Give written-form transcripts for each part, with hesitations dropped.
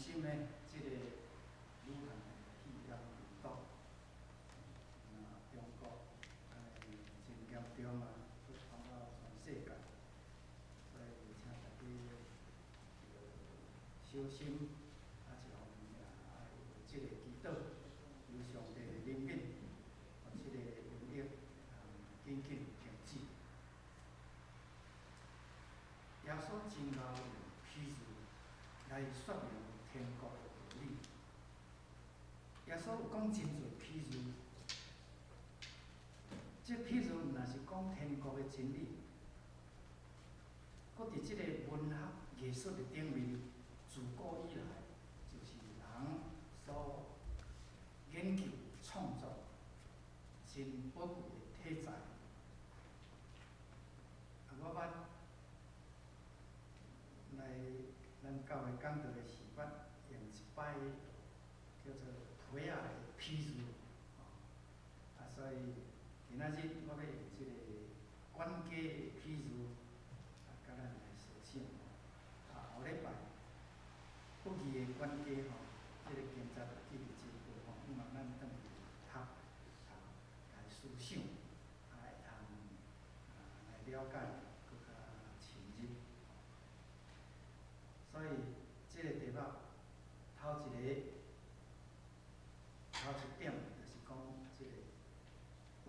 心的這个武漢的肺炎病毒，啊，中國按呢真嚴重啊，閣傳到全世界，所以請大家小心，啊，一方面也愛有這个祈禱，求上帝憐憫，予這个瘟疫緊緊停止。耶穌真𠢕用譬喻來說明天國的道理。耶穌有講真濟譬喻，這譬喻毋但是講天國的真理，閣佇這个文學藝術的頂面，自古以來就是人所研究創作真寶貴的題材。啊，我捌來咱教會講道的時，捌用一擺叫做皮仔的譬喻，啊，所以今仔日我欲用這个管家的譬喻，啊，佮咱來思想。啊，後禮拜不義的管家吼，這个經節記佇真多吼，希望咱轉去讀，啊，來思想，啊，會通啊來了解閣較深入。所以，這個題目頭一个頭一點就是講這个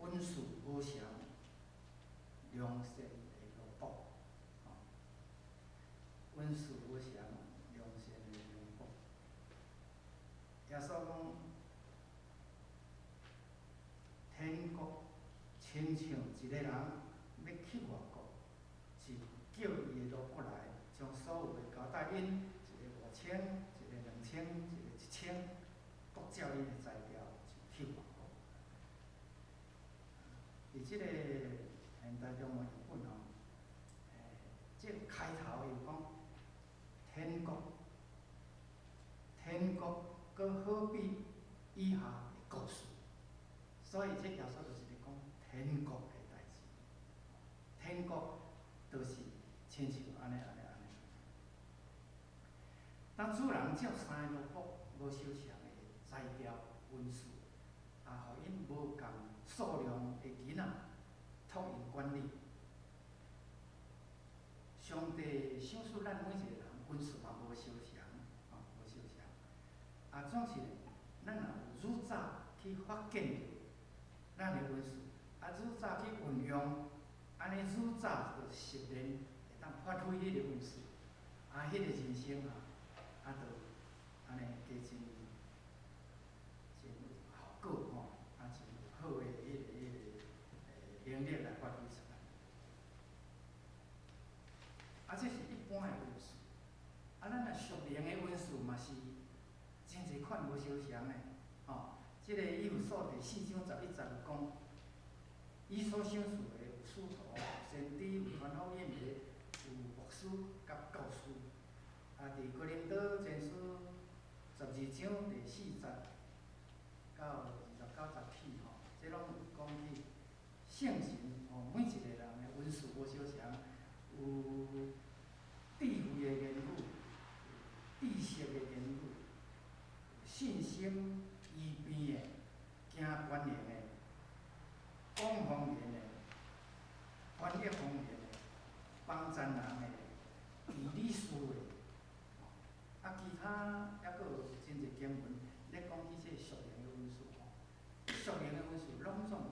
恩賜無常，良善的奴僕，吼，恩賜無常，良善的奴僕。耶穌講，天國親像一个人欲去外國，就叫伊的奴僕來，將所有的交代𪜶，一个5000，一个2000，一个1000，各照𪜶的才調就去外國。佇這个現代中文譯本吼，這个開頭伊有講天國，天國閣好比以下的故事，所以這耶穌就是咧講天國的代誌。天國就是親像按呢按呢按呢。當主人照三个奴僕無相仝的才調恩賜，啊，予𪜶無仝數量的囡仔託𪜶管理。上帝賞賜咱每一個人恩賜嘛無相仝，吼，無相仝。啊，總是咱若有愈早去發現著咱的恩賜，啊，愈早去運用，按呢愈早就熟練會當發揮彼個恩賜，啊，彼個人生啊，啊，就按呢加真真有效果吼，啊，真有好的彼个能力來發揮出來。啊，這是一般的恩賜。啊，咱若屬靈的恩賜嘛是真濟款無相仝的，吼。這个以弗所第四章十一節有講，伊所賞賜的有使徒、有先知、有傳福音的、有牧師佮教師。啊，佇哥林多前書12章第四節到29節起吼，這攏有講起聖神吼，每一個人的恩賜無相仝，有智慧的言語，有知識的言語，有信心醫病的，行權能的，講方言的，翻譯方言的，幫贊人的，治理事的，啊，其他猶閣有真濟經文咧講起這個屬靈的恩賜吼，屬靈的恩賜攏總有，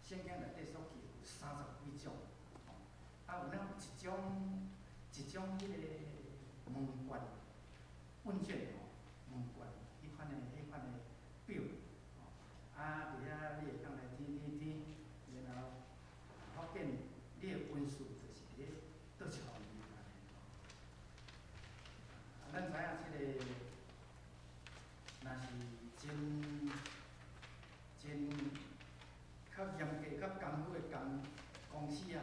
聖經內底所記有三十幾種，吼，啊，有咱有一種一種彼個問卷問卷吼，問卷彼款的表，吼，啊，佇遐你會當來填填填，然後發現你的恩賜就是佇咧佗一方面按呢吼。啊，咱知影這个若是真真較嚴格、較艱苦的公司啊，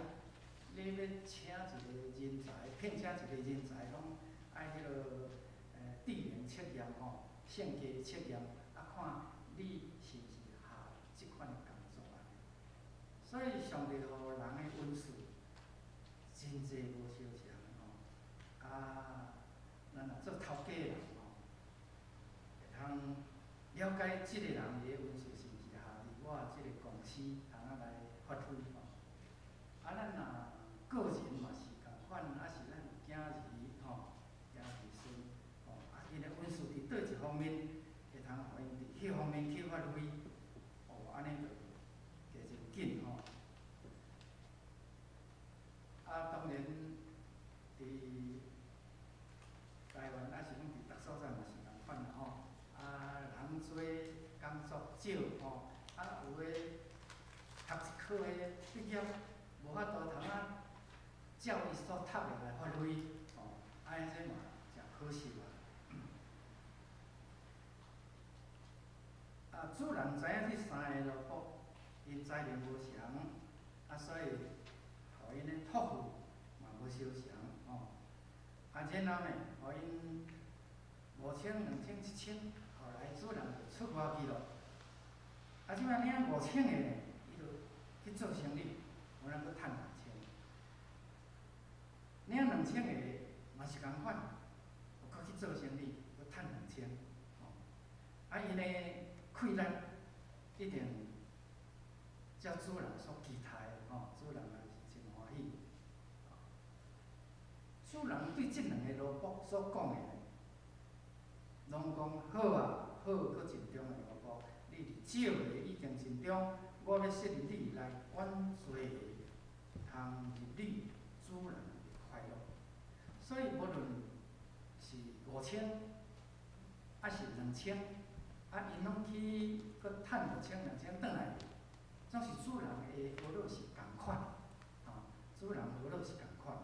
你欲請一个人才，聘請一个人才，攏愛彼个智能測驗吼，性格測驗，啊，看你是毋是合這款的工作按呢。所以上帝予人的恩賜真濟無相仝吼，啊，咱若做頭家的人吼，這个人伊的恩賜是毋是合佇我這个公司通仔來發揮吼？啊，咱若個人嘛是仝款，抑是咱有囝兒吼，囝兒孫吼，啊，𪜶的恩賜佇佗一方面，會通予𪜶佇彼方面去發揮，哦，按呢就加真緊吼。啊，當然，佇台灣抑是講佇逐所在嘛是仝款啦吼。啊，人做工作少吼，啊，有的讀一科的畢業，無法度通仔照伊所讀的來發揮，吼，按呢這嘛誠可惜啊。啊，主人知影這三个奴僕，𪜶才能無相，啊，所以予𪜶的託付嘛無相仝吼。啊，然後呢，予𪜶五千、兩千、一千，後來主人就出外去囉。啊，這擺領五千个呢，伊就去做生意，有人閣趁兩千。領兩千個嘛是仝款，閣去做生意，閣趁兩千。吼，啊，𪜶的氣力一定照主人所期待的吼，主人也是真歡喜。主人對這兩个奴僕所講的，攏講好啊，好閣盡忠的奴僕，你佇少的已經盡忠，我欲設立你來管濟个，通入你主人的快樂。所以無論是五千，抑是兩千，啊，𪜶攏去閣趁五千、兩千轉來，總是主人的學樂是仝款，吼，主人學樂是仝款的。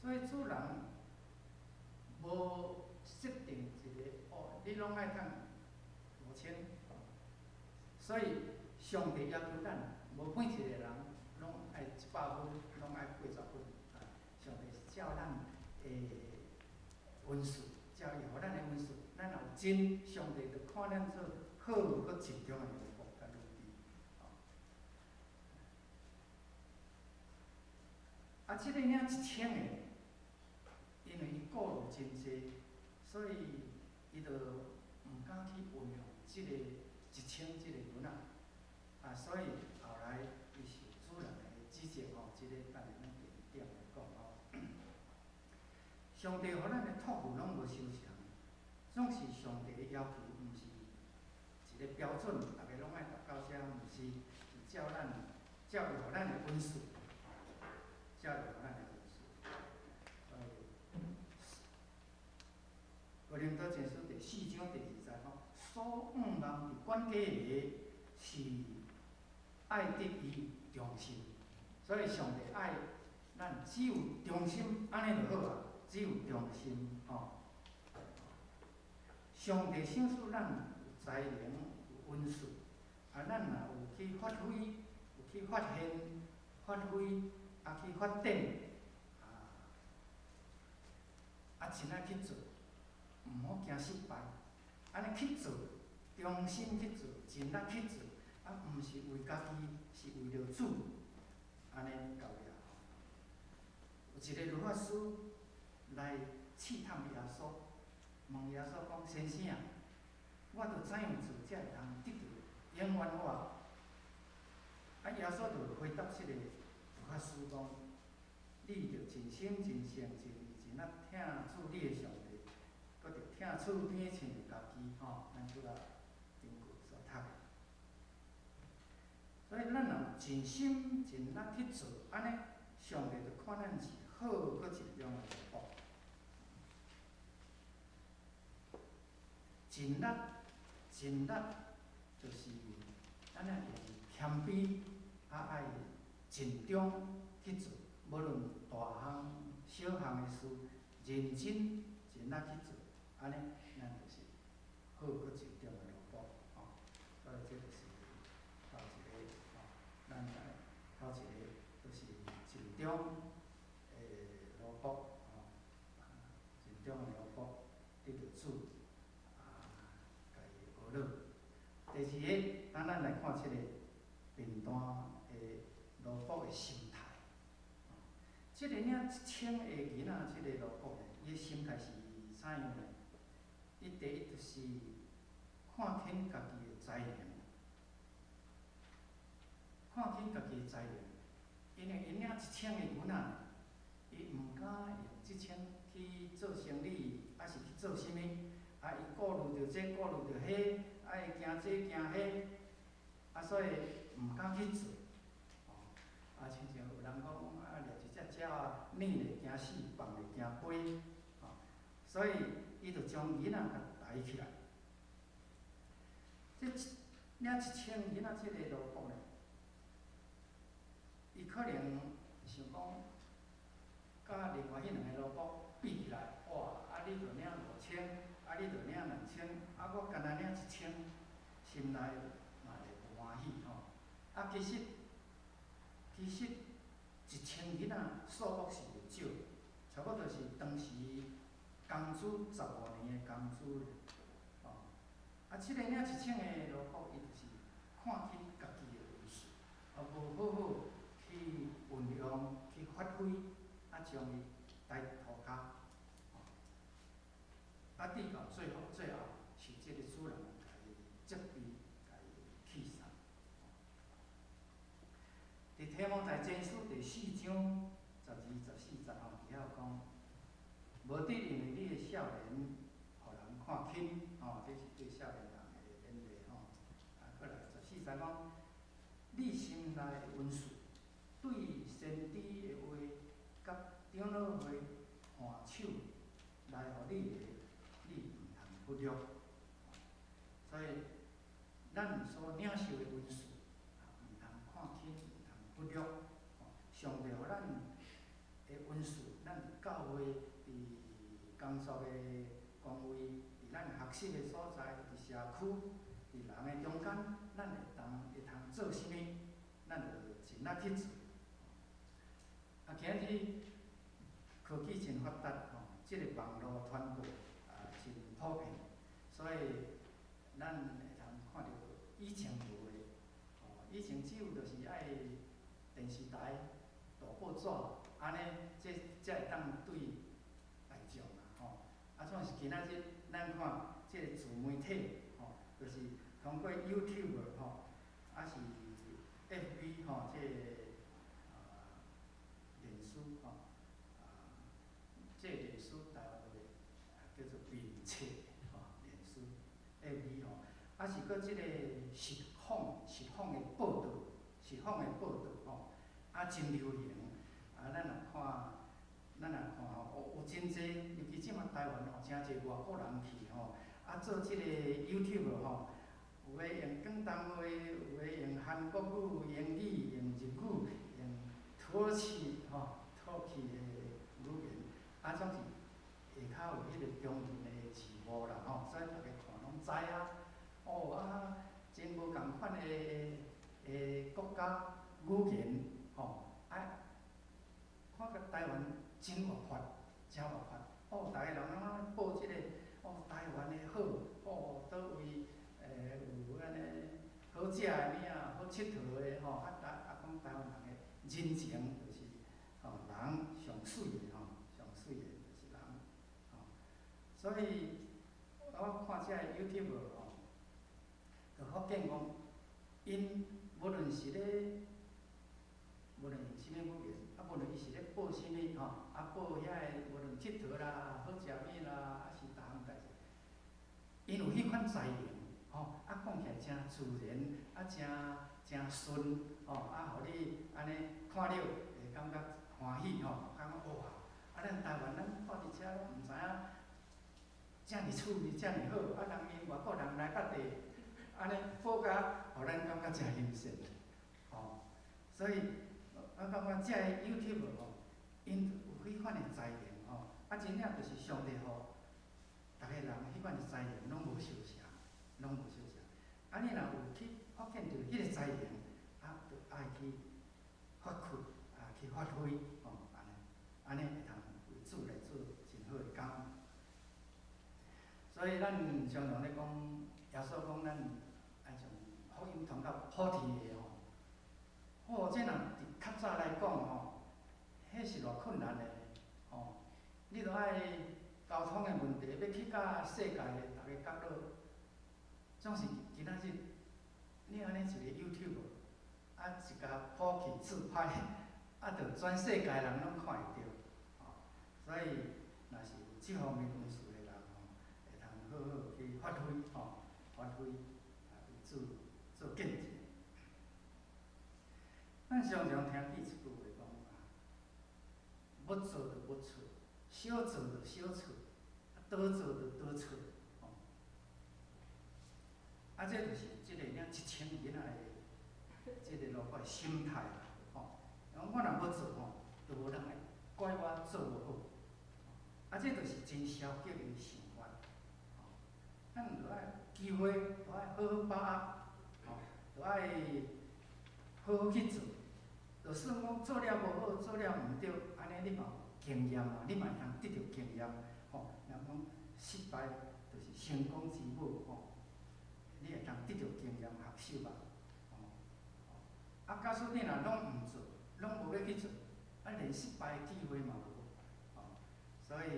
所以主人無設定一個哦，你攏愛趁五千，所以上帝要求咱，無每一個人攏愛100分，攏愛80分，啊，上帝是照咱的恩賜，照伊予咱的恩賜，咱若有盡，上帝就看咱做好閣盡忠的奴僕佮奴婢。啊，這个領一千个，因為伊顧慮真濟，所以伊就毋敢去運用這个一千這個銀仔，啊，所以後來伊受主人的指責吼，這個等下咱第二點來講吼。上帝予咱的託付攏無相仝，總是上帝的要求，毋是一個標準，逐个攏愛達到遮，毋是，是照咱照伊予咱的恩賜，照伊予咱的恩賜。所以，哥林多前書第四章第二節講，所向望佇管家的是愛得伊忠心，所以上帝愛咱只有忠心，按呢就好啊，只有忠心吼。上帝賞賜咱有才能、有恩賜，啊，咱若有去發揮、有去發現、發揮，啊去發展，啊，啊盡力去做，毋好驚失敗，按呢去做，忠心去做，盡力去做，啊，毋是為家己，是為著主，按呢夠了。有一個律法師來試探耶穌，問耶穌講：先生啊，我著怎樣做才會通得著永遠活？啊，耶穌就回答這個律法師講：你著盡心、盡性、盡意、盡力疼主你的上帝，閣著疼厝邊親像家己吼，咱拄仔頂句所讀的。所以咱若有盡心盡力去做，按呢，上帝就看咱是好閣盡忠的奴僕。盡力，盡力，就是咱愛用謙卑，啊愛盡忠去做，無論大項小項的事，認真盡力去做，按呢，咱就是好閣盡忠的奴僕，吼。所以這就是頭一个，吼，咱來頭一个就是盡忠的奴僕，吼，盡忠的奴僕得著主啊，共伊學樂。第二个，當咱來看這个貧惰的奴僕的心態。這个領一千个銀仔，這个奴僕呢，伊的心態是怎樣呢？伊第一就是看看輕家己的才能，看輕家己的才能，因為𪜶領一千個銀仔，伊毋敢用這千去做生理，抑是去做啥物？啊，伊顧慮著這，顧慮著彼，啊，伊驚這驚彼，啊，所以毋敢去做。哦，啊，親像有人講啊，掠一隻鳥仔，捏咧驚死，放咧驚飛，吼，所以伊就將銀仔共刣起來。這領一千銀仔這個奴僕呢，伊可能想講，佮另外彼兩个奴僕比起來，哇！啊，你著領5000，啊，你著領2000，啊，我干焦領一千，心內嘛會無歡喜吼。啊，其實一千銀仔數目是袂少，差不多是當時工資15年的工資咧，吼。啊，這个領一千个奴僕，伊就是看輕家己的恩賜，啊，無好好去運用、去發揮，啊，將伊刣塗跤，吼。啊，直到最後，最後是這个主人共伊責備，共伊氣殺。佇提摩太前書第四章十二、十四節吼，佇遐講，無得因為你的少年，予人看輕，吼，這是對少年人的勉勵吼。啊，閣來十四節講，你心內的恩賜，對先知的話，佮長老會換手來予你的，你毋通忽略。所以，咱所領受的恩賜，毋通看輕，毋通忽略。上帝予咱的恩賜，咱佇教會、佇工作的崗位，佇咱學習的所在，佇社區，佇人的中間，咱會當做啥物，咱就盡力去做。啊，今日科技真發達吼，這个網路傳播啊真普遍，所以咱會通看著以前無的，吼，以前只有就是愛電視台、大報紙，按呢，這才會當對大眾啊，吼。啊，創是今仔日咱看這个自媒體，吼，就是通過 YouTube 吼，抑是 FB 吼，這个啊臉書吼，啊，這個臉書台灣話叫做面冊吼，臉書 FB 吼，抑是閣這個實況的報導，實況的報導吼，啊真流行，啊咱若看，咱若看吼，有真濟，尤其這馬台灣吼，誠濟外國人去吼，啊做這個 YouTube 吼，有的用廣東話，有的用韓國語、英語、用日語、用土耳其吼，土耳其的語言，啊總是下跤有彼个中文的字幕啦吼，所以逐家看攏知影。哦啊，真無仝款的國家語言吼，啊，看著台灣真活潑，真活潑。哦，逐家人攏報這个，哦，台灣的好，哦，佗位有按呢好食的物仔，好𨑨迌的吼，啊台啊講台灣人的人情就是吼人上媠的吼，上媠的就是人，吼。所以我看這个 YouTube 吼，就發現講，𪜶無論是咧，無論用啥物語言，啊無論伊是咧報啥物吼，啊報遐個無論𨑨迌啦、好食物啦，抑是逐項代誌，𪜶有彼款才能，吼，啊講起來誠自然，啊誠誠順，吼，啊予你按呢看了會感覺歡喜吼，感覺哇，啊咱台灣咱蹛佇遮攏毋知影遮爾趣味，遮爾好，啊人𪜶外國人來到這，按呢報甲，予咱感覺誠新鮮，吼，所以我感覺這个 YouTube 吼，𪜶有彼款的才能吼，啊真正就是上帝予逐个人彼款的才能攏無相仝，攏無相仝。啊，你若有去發現著彼个才能，啊，著愛去發揮，啊，去發揮，吼，按呢，按呢會通為主來做真好的工。所以咱常常咧講，耶穌講咱愛將福音傳到普天下吼。哦，這若佇較早來講吼，彼是偌困難的吼。你著愛交通的問題，欲去到世界的逐个角落，總是今仔日，你按呢一个 YouTube，啊一共鋪去自拍，啊，就全世界人攏看會著，吼。所以，若是有這方面恩賜的人吼，會通好好去發揮吼，發揮啊，為主做見證。咱常常聽見一句話講啊，欲做就欲錯，少做就少錯，啊多做就多錯，吼。啊，這就是這个領一千囡仔的這个奴僕的心態啦，吼。講我若欲做吼，就無人會怪我做無好。啊，這就是真消極的想法，吼。咱著愛機會，著愛好好把握，吼，著愛好好去做。就算講做了無好，做了毋對，按呢你嘛有經驗嘛，你嘛會通得著經驗，吼。人講失敗就是成功之母，吼。你會通得著經驗學習啊，吼。啊，假使你若攏毋做，攏無欲去做，啊，連失敗的機會嘛無，吼。所以，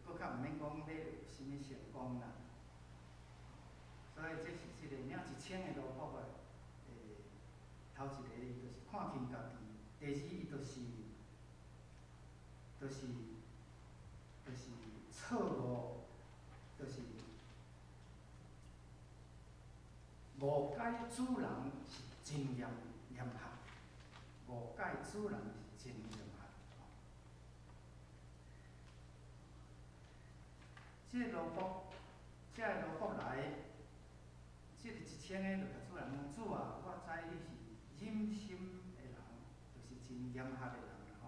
閣較毋免講欲有啥物成功啦。所以這是這個領一千个奴僕的，頭一个伊就是看輕家己，第二伊就是錯誤，就是誤解主人是真嚴嚴格，誤解主人是真嚴格。這个奴僕，這个奴僕來，這个一千个就共主人講：主啊，我知你是忍心的人，就是真嚴格的人啦吼。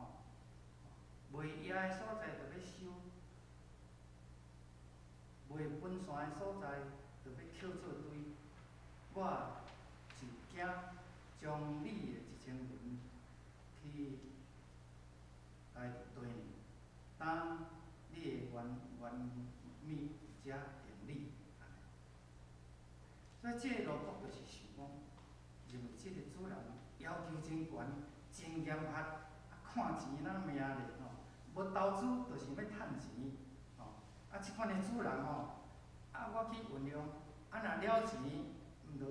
袂掖的所在就欲收，袂分散的所在就欲抾做堆。我就驚將你的一千銀去來綴呢，當你的原原物佇遮還你。所以這个奴僕就是想講，認為這個主人要求真懸，真嚴格，啊看錢若命咧吼，無投資就是欲趁錢，吼。啊，這款的主人吼，啊我去運用，啊若了錢，毋就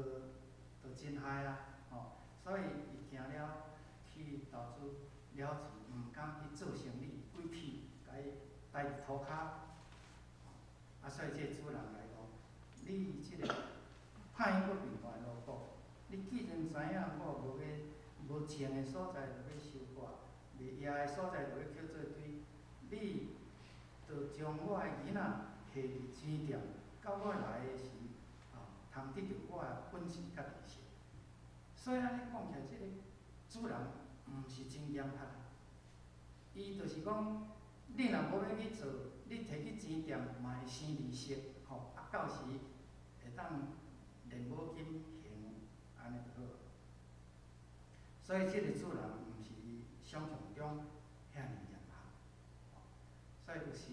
就真害啊，吼。所以伊驚了去投資了錢，毋敢去做生意，規氣共伊待佇塗跤。啊，所以這個主人來講，你這個歹閣貧惰的奴僕，你既然知影我無欲無種的所在就欲收割，袂掖的所在就欲抾做堆，你就將我的囡仔下佇錢店，到我來的時，吼，通得著我的本錢佮利息。所以按呢講起來，這個主人毋是真嚴格，伊就是講，你若無欲去做，你提去錢店嘛會生利息，吼，啊到時會當連保金還，按呢就好。所以這個主人毋是伊想像中遐爾嚴格，所以有時，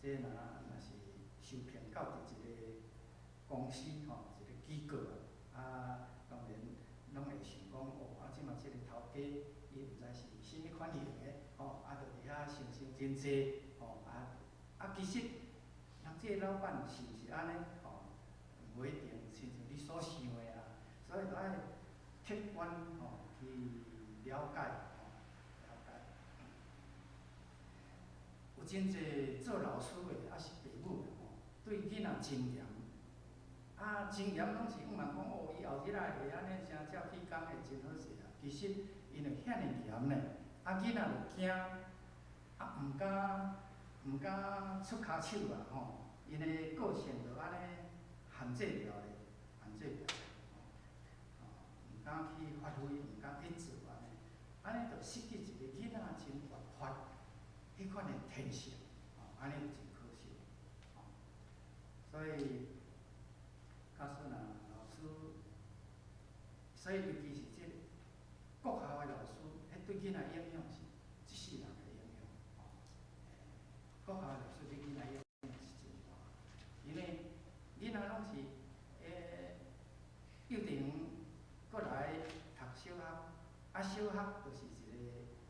這若若是受聘到佇一個公司吼，一個機構啊，當然攏會想講，哦，啊，這馬這個頭家伊毋知是啥物款型的，吼，啊，就佇遐想想真濟，吼，啊，啊，其實人這個老闆是毋是按呢？吼，無一定親像你所想的啊，所以著愛客觀吼去了解，吼，了解。有真濟做老師的，抑是爸母的吼，對囡仔真嚴。啊，真嚴攏是向望講哦，伊後日仔會按呢誠照起工會真好勢啊。其實因為遐爾嚴呢，啊囡仔就驚，啊毋敢毋敢出跤手啊吼。𪜶的個性就按呢限制牢咧，限制牢，吼，毋敢去發揮，毋敢去做按呢，按呢就失去一個囡仔真活潑彼款的天性，吼，按呢就真可惜，吼。所以，假使若老師，所以尤其是這個國校的老師，彼對囡仔影響是一世人的影響，吼。國校的老師對囡仔影響是真大，因為囡仔攏是幼稚園過來讀小學，啊小學就是一個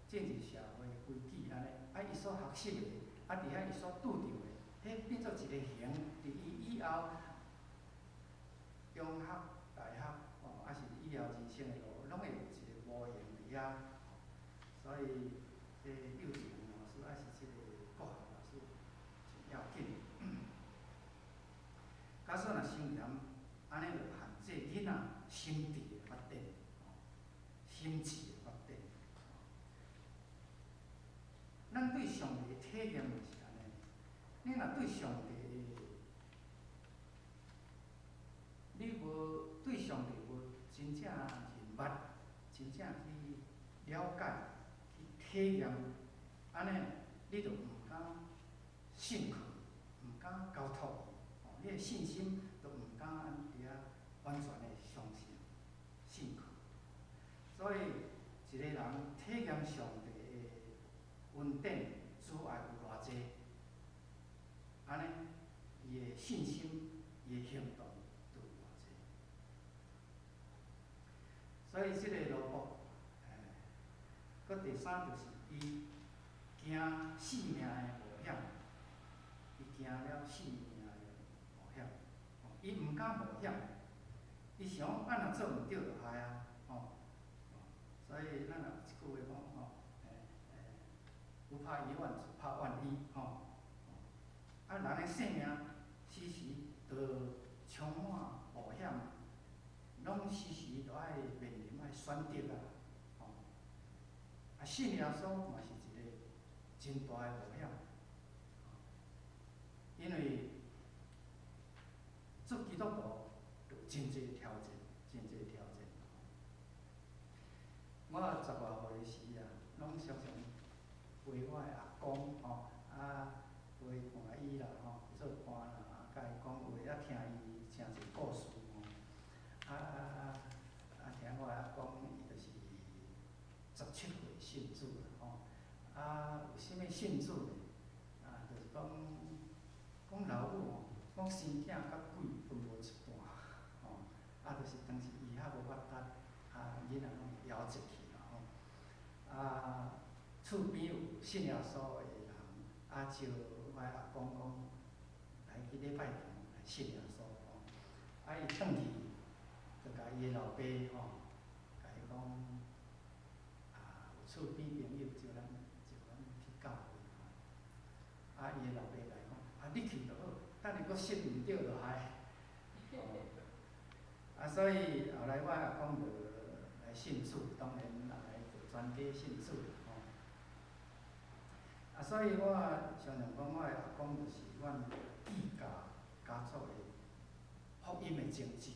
政治社會規矩按呢，啊伊所學習的，啊佇遐伊所拄著的，彼變做一個形，佇伊以後中學、大學，吼，抑是以後人生的路，攏會有一個模型佇遐。所以，這幼稚園老師抑是這個國校老師真要緊。假使若傷嚴，按呢就限制囡仔心智的發展，吼，心智的發展。咱對上帝的體驗嘛是按呢，你若對上帝的，你無對上帝無真正認捌，真正去了解、去體驗，按呢，你就毋敢信靠，毋敢交託，吼，你的信心就毋敢按佇遐完全的相信、信靠。所以，一個人體驗上帝的恩典、慈愛有偌濟，按呢，伊的信心、伊的行動就有偌濟。所以，這個羅伯，閣第三就是伊驚性命的冒險，伊驚了性命的冒險，伊毋敢冒險，伊想按怎做毋著就害啊，吼。所以咱也有一句話講吼，不怕一萬，只怕萬一，吼。啊，人的性命時時都充滿冒險，攏時時都愛面臨愛選擇啊，吼。啊，信耶穌嘛是一個真大的冒險，因為做基督徒就真濟挑戰，真濟挑戰。我十外歲時啊，攏常常陪我的阿公吼，啊陪伴伊啦吼，做伴啦，啊，共伊講話，啊聽伊誠濟故事吼，啊聽我的阿公，伊就是17歲信主啦吼，啊為啥物信主呢？啊，就是講講老母吼，講生囝佮鬼分無一半，吼，啊，就是當時醫學無發達，啊，囡仔攏會夭折去啦吼，啊，厝邊有信耶穌的人，啊，招我阿公講來去禮拜堂來信耶穌吼，啊，伊轉去就共伊的老爸吼，共伊講，啊，有厝邊朋友招咱去教會吼，啊，伊的老爸共伊講，啊，你去就好，等下閣信毋著就害，吼，啊，所以後來我阿公就來信主，當然後來就全家信主吼。啊，所以我常常講，我的阿公就是阮紀家家族的福音的種子，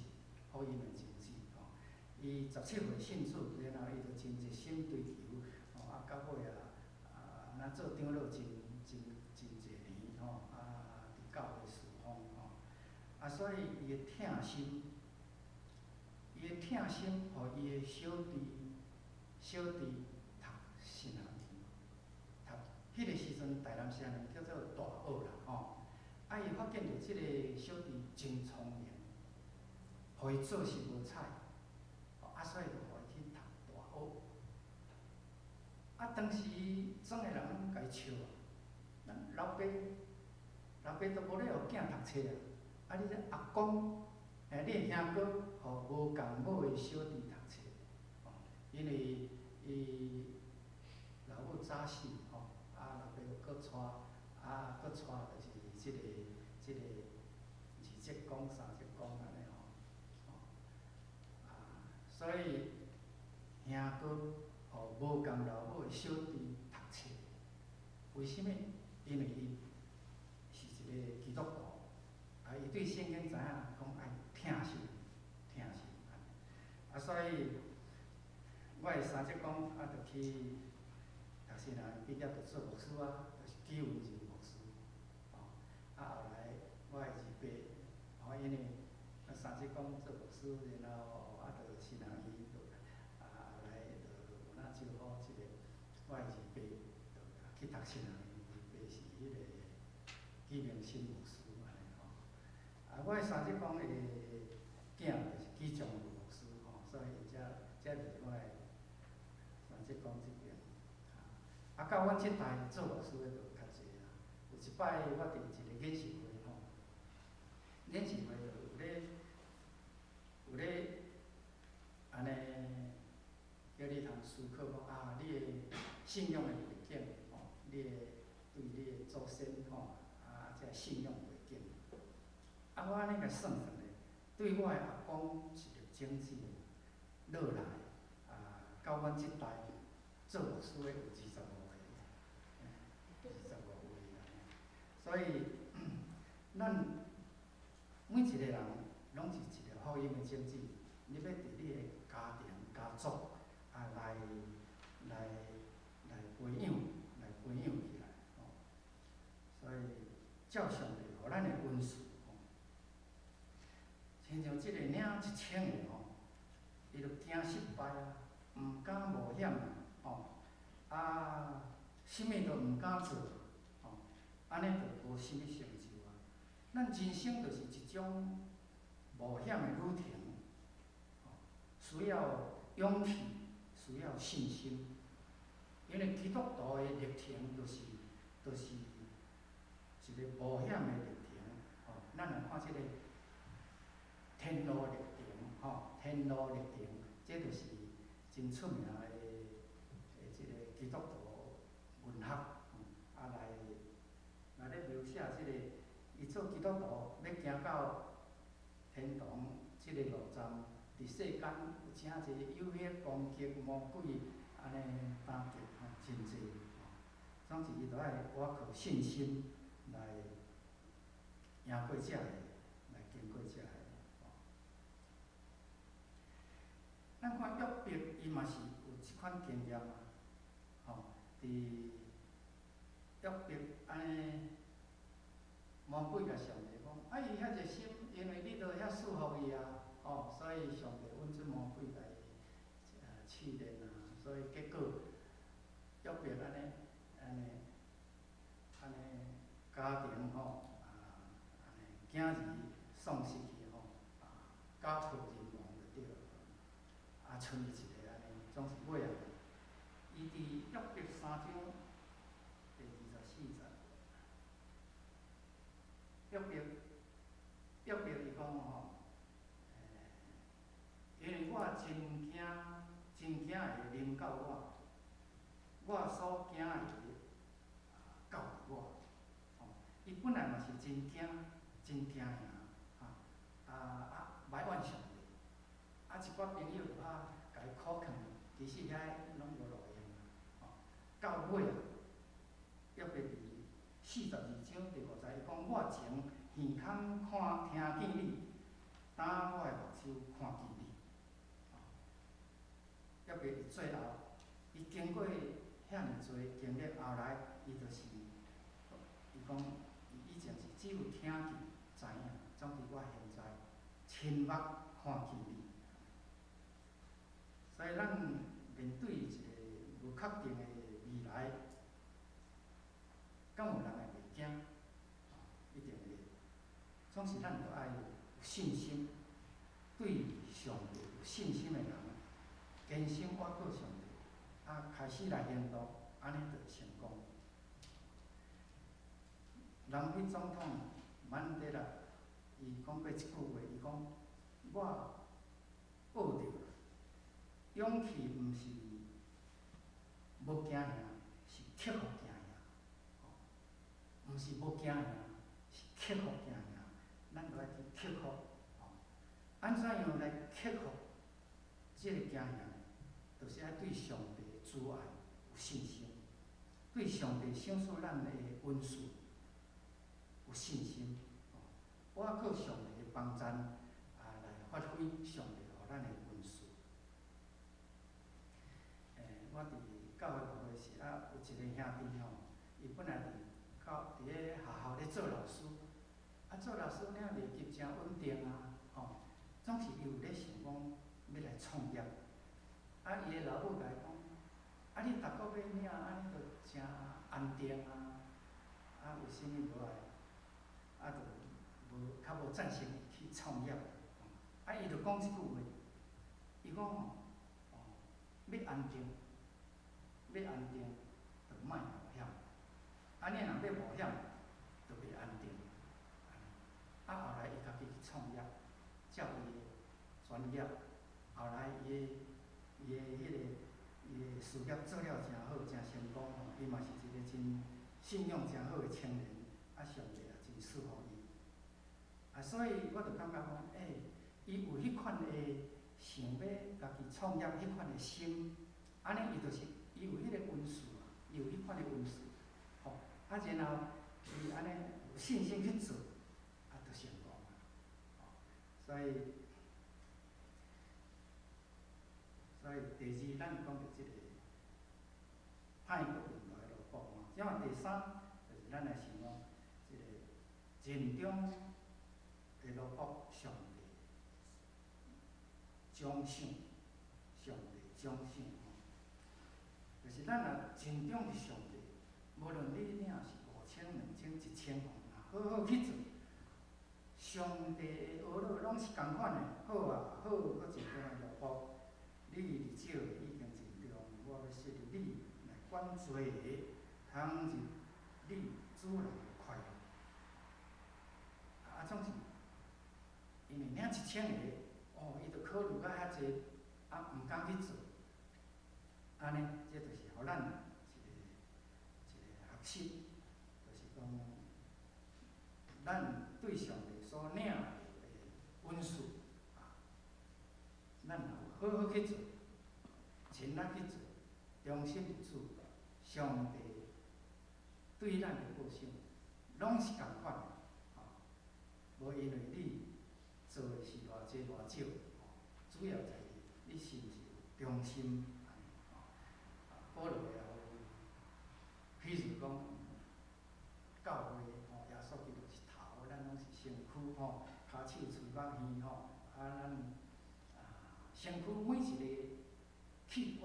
福音的種子吼。伊17歲信主，然後伊就真熱心追求，吼啊，到尾啊，啊，若做長老真真真濟年吼，啊，佇教會侍奉吼，啊，所以伊的疼心，伊的疼心，予伊的小弟，小弟讀神學院，讀彼個時陣台南城叫做大學啦吼。啊，伊發現著這個小弟真聰明，予伊做事無彩，啊，所以就予伊去讀大學。啊，當時莊的人攏共伊笑啊，咱老爸，老爸都無咧予囝讀冊啊，啊，你這阿公，你的兄哥，予無仝母的小弟讀冊，吼，因為伊老母早死吼，啊，老爸閣娶，啊，閣娶就是這個二叔公、三叔公按呢吼，吼，啊，所以兄哥予無仝老母的小弟讀冊，為啥物？因為伊是一個基督徒，啊，伊對聖經知影講愛疼惜，疼惜按呢，啊，所以我的三叔公啊，就去讀神學院畢業就做牧師啊，就是紀文仁牧師，吼，啊，後來我的二伯，吼，因為三叔公做牧師，然後啊，就神學院就啊，後來就有哪招呼這個我的二伯，就去讀神學院，二伯是彼個紀明新牧師按呢吼。啊，我的三叔公的囝就是紀長牧師吼，所以這這就是我的三叔公這邊。啊，到阮這代做牧師的就較濟啊。有一擺我佇一個研習會吼，研習會就有咧有咧按呢叫你通思考講啊，你的信仰的背景吼，你的對你的祖先吼，啊，這信仰背景。啊，我按呢共算算咧，對我的阿公一粒種子落來，啊，到阮這代做牧師的有25個，25位啊。所以，咱每一個人攏是一個福音的種子，你欲佇你的家庭、家族啊來培養、來培養起來吼。所以，照上帝予咱的恩賜吼，親像這個領1000個吼，伊就驚失敗啊，毋敢冒險啊，吼，啊，啥物都毋敢做，吼，按呢就無啥物成就啊。咱人生就是一種冒險的旅程，吼，需要勇氣，需要信心。因為基督徒的歷程就是一個冒險的歷程，吼。咱來看這個天路歷程，吼，天路歷程，這就是真出名的的這個基督徒文學，啊來咧描寫這個，伊做基督徒欲行到天堂這個路站，佇世間有誠濟誘惑、攻擊、魔鬼按呢打擊吼，真濟吼。總之，伊著愛倚靠信心來贏過這个，來經過這个。吼。咱看約伯，伊嘛是有這款經驗啊，吼，佇約伯按呢，魔鬼共上帝講，啊，伊遐濟心，因為你都遐賜福伊啊，吼，所以上帝允准魔鬼共伊試煉啊，所以結果約伯按呢，按呢，按呢家庭吼，啊，按呢囝兒喪失去吼，啊，家破人亡就對了，啊，賰伊一个按呢，總是尾仔，伊佇約伯三章第24節，約伯，約伯伊講吼，因為我真驚，真驚會臨到我，我所驚的到我，吼，伊本來嘛是真驚，真驚嚇，哈，啊啊，埋怨上帝，啊一寡朋友就啊，共伊苦勸，其實遐攏無路用啊，吼，到尾啊，約伯佇42章第5節，伊講我前耳孔看聽見你，今我的目睭看見你，吼，約伯伊最後，伊經過遐爾濟經歷，後來伊就是，伊講伊以前是只有聽見知影，總之我現在親目看見你。所以咱面對一個無確定的未來，敢有人會袂驚？一定會。總是咱著愛有信心，對上帝有信心的人，堅心倚靠上帝，啊，開始來行動，按呢就會成功。南非總統曼德拉，伊講過一句話，伊講：我學著勇氣毋是無驚嚇，是克服驚嚇。吼，毋是無驚嚇，是克服驚嚇。咱著愛去克服，吼。按怎樣來克服這個驚嚇呢？就是愛對上帝慈愛有信心，對上帝賞賜咱的恩賜有信心，吼，倚靠上帝的幫贊，啊，來發揮上帝予咱的恩賜。我佇教會牧會時啊，有一個兄弟吼，伊本來佇教佇咧學校咧做老師，啊做老師了袂及誠穩定啊，吼，總是伊有咧想講欲來創業。啊，伊的老母共伊講，啊你逐個月領按呢就誠安定啊，啊為啥物無愛？啊，就無較無贊成伊去創業。啊，伊就講這句話，伊講吼，哦，欲安定，欲安定，就莫冒險。啊，你若欲冒險，就袂安定。啊，後來伊家己去創業，照伊的專专业，後來伊的事業做了誠好，誠成功吼，伊嘛是一個真信仰誠好的青年，啊，上帝也真賜福伊。啊，所以我就感覺講，伊有彼款的想欲家己創業彼款的心，按呢伊就是伊有彼個恩賜啊，伊有彼款的恩賜，吼，啊，然後伊按呢有信心去做，啊，就成功啊，吼，所以第二，咱講著這個歹閣貧惰的奴僕吼，這馬第三，就是咱來想講，這個盡忠的奴僕上帝獎賞，上帝獎賞吼，就是咱若盡忠佇上帝，無論你領是5000、2000、1000吼，若好好去做，上帝的呵咾攏是仝款的，好啊，好，閣盡忠的奴僕，你佇少的已經盡忠，我欲設立你來管濟个，通入你主人的快樂。啊，總是因為領1000個，哦，伊就考慮甲遐濟，啊，毋敢去做。按呢，這就是予咱一個學習，就是講，咱對上帝所領的恩賜，啊，咱若有好好去做，盡力去做，忠心於主，上帝對咱的報賞，攏是仝款的，吼，無因為你做的是偌濟偌少，吼，主要在於你是毋是有忠心，按呢，吼。啊，保羅也有，譬如講，教會吼，耶穌基督是頭，咱攏是身軀吼，跤手喙目耳吼，啊，咱啊身軀每一個器官，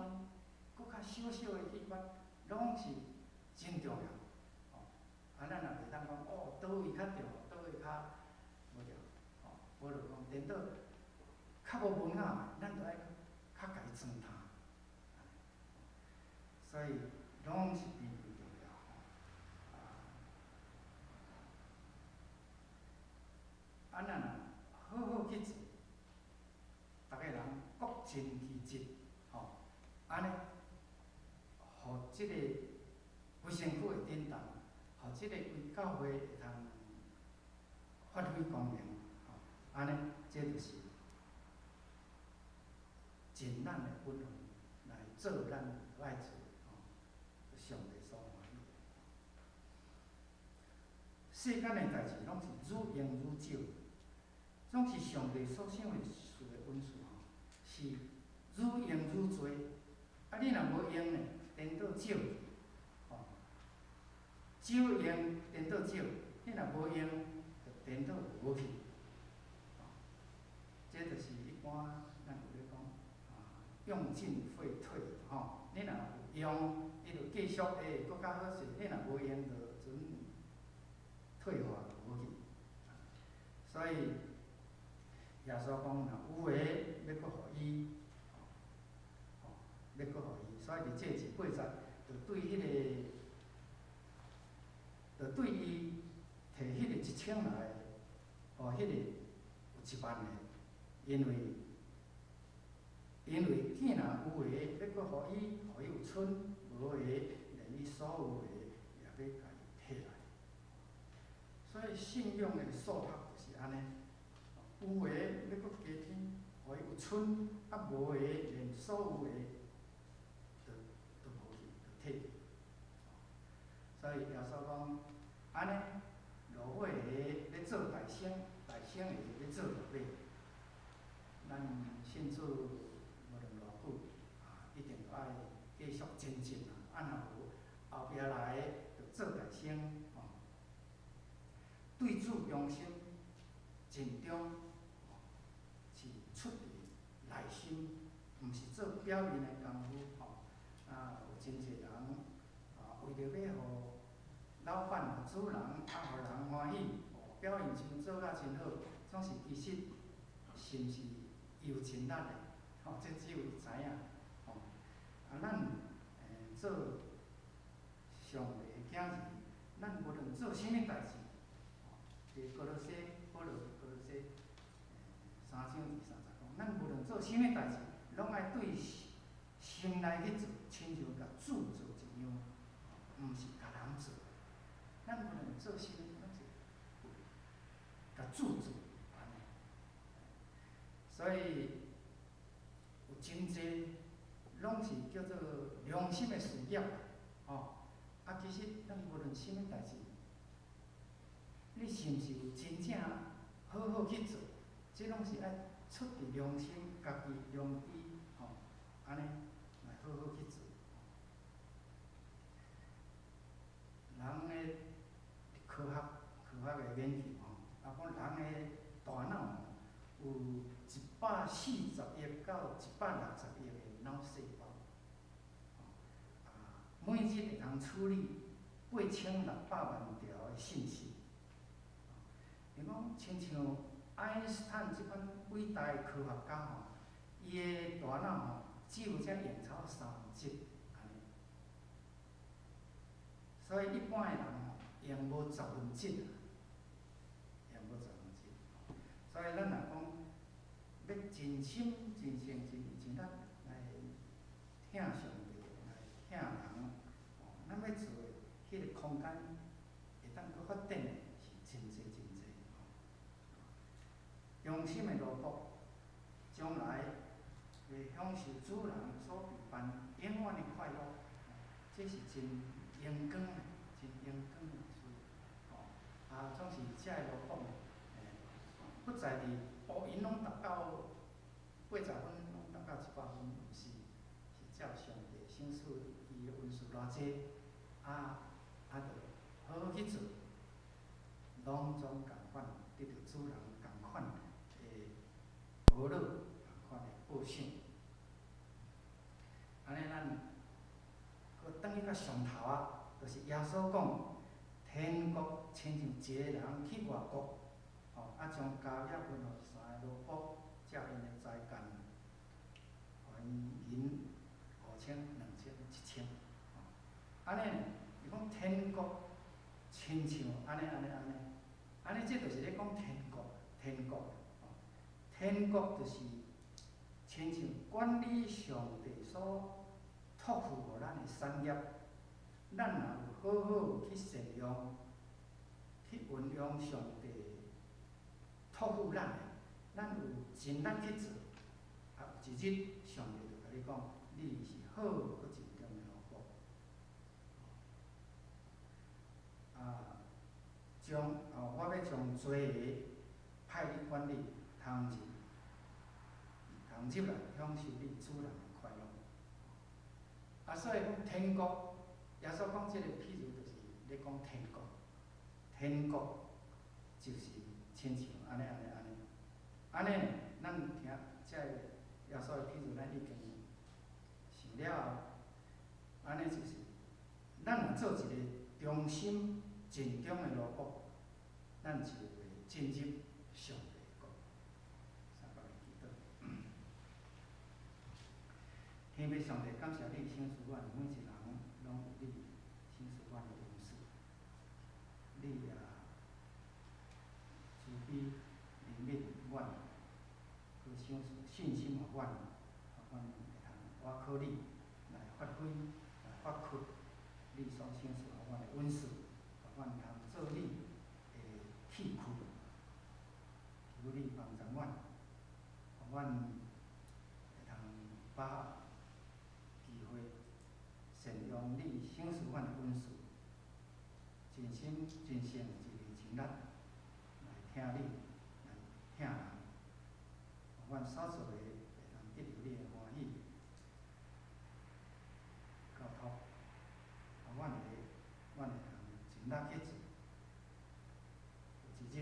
閣較小小的器官，攏是真重要，吼。啊，咱也袂當講哦，佗位較重要，佗位較無著，吼。保羅講，顛倒較無文雅的，咱著愛較共伊讚嘆，所以攏是非常重要吼。啊，啊，咱若好好去做，逐个人各盡其職，吼，按呢，予這個規身軀會振動，予這個規教會會通發揮功能，吼，按呢，這就是盡咱的本分來做咱愛做的，吼，上帝所歡喜的。世間的代誌攏是愈用愈少，總是上帝所賞賜的恩賜吼，是愈用愈濟。啊，你若無用呢，顛倒少去，吼，少用顛倒少，你若無用，就顛倒無去。吼，這就是一般咱有咧講，啊，用進廢退，吼，你若有用，伊就繼續會閣較好勢；你若無用，就準退化就無去。所以耶穌講，若有的欲閣予伊，吼，欲閣予伊。所以佇這節八節，就對彼個，就對伊提彼個1000來，予彼個有1萬個，因為既然有的欲閣予伊，予伊有賰；無的，連伊所有的也欲共伊提來。所以信仰的束縛就是按呢，有的欲閣加添，予伊有賰；啊，無的，連所有的都無去，都提去。所以耶穌講，按呢，落尾的欲做大先，大先的欲做落尾。咱信主無論偌久，啊，一定都愛繼續前進啊！啊，若無後壁來的就做大先，吼。對主忠心、盡忠，是出佇內心，毋是做表面的功夫，吼。啊，有真濟人啊，為著欲予老闆、予主人啊，予人歡喜，哦，表現像做甲真好，總是其實是毋是伊有盡力的，吼，這只有伊知影，吼。啊，咱做上帝的囝兒，咱無論做啥物代誌，吼，佇歌羅西，保羅佇歌羅西，3章23節講，咱無論做啥物代誌，攏愛對心內去做，親像共主做一樣，毋是共人做。咱無論做啥物，攏是共主做按呢。所以有真濟攏是叫做良心的事業啦，吼。啊，其實咱無論啥物代誌，你是毋是有真正好好去做？這攏是愛出佇良心，家己良知，吼，按呢來好好去做。人的科學科學的研究吼，啊講人的大腦吼有140億到160億的腦細胞，啊，每日會通處理8600萬條的信息。伊講親像愛因斯坦這款偉大的科學家吼，伊的大腦吼只有才用超1/3按呢，所以一般的人吼用無1/10啊，用無1/10。所以咱若講欲盡心、盡性、盡意、盡力來疼上帝，來疼人，吼，咱欲做的彼个空間會當閣發展的是真濟真濟吼。忠心的奴僕，將來會享受主人所備辦永遠的快樂，這是真榮光的、真榮光的事。吼，啊，總是這个奴僕，不在佇烏銀攏達到80分，攏達到100分，毋是，是照上帝賞賜伊的恩賜偌濟，啊啊，著好好去做，攏總仝款得著主人仝款的報樂，仝款的報賞。按呢，咱閣轉去較上頭仔，就是耶穌講，天國親像一个人去外國，吼，啊將家業分予三个奴僕，照𪜶的才幹，予𪜶銀5000、2000、1000，吼，按呢，伊講天國親像按呢按呢按呢，按呢這就是咧講天國，天國，吼，天國就是親像管理上帝所託付予咱的產業，咱若有好好去善用，去運用上帝託付咱的，咱有盡力去做，啊，有一日上帝就共你講，你是好閣盡忠的奴僕。啊，將哦，我欲將濟个派你管理，通入，通入來享受你主人的快樂。啊，所以講天國，耶穌講這个譬喻，就是咧講天國。天國就是親像按呢按呢按呢，按呢，咱聽這个耶穌的譬喻，咱已經想了後，按呢就是，咱若做一个忠心盡忠的奴僕，咱就會進入上帝的國。三個來祈禱。天父上帝，感謝你賞賜阮每一人攏有你賞賜阮的恩賜，你也慈悲憐憫阮，閣賞賜信心予阮，予阮會通倚靠你來發揮、來發揮你所賞賜予阮的恩賜，予阮通做你的器具，求你幫助阮，予阮會通把握機會，善用你賞賜阮的恩賜，盡心盡性盡意盡力來疼你，來疼人，予阮所做的會通得著你的歡喜，交託，予阮會，阮會通盡力去做，有一日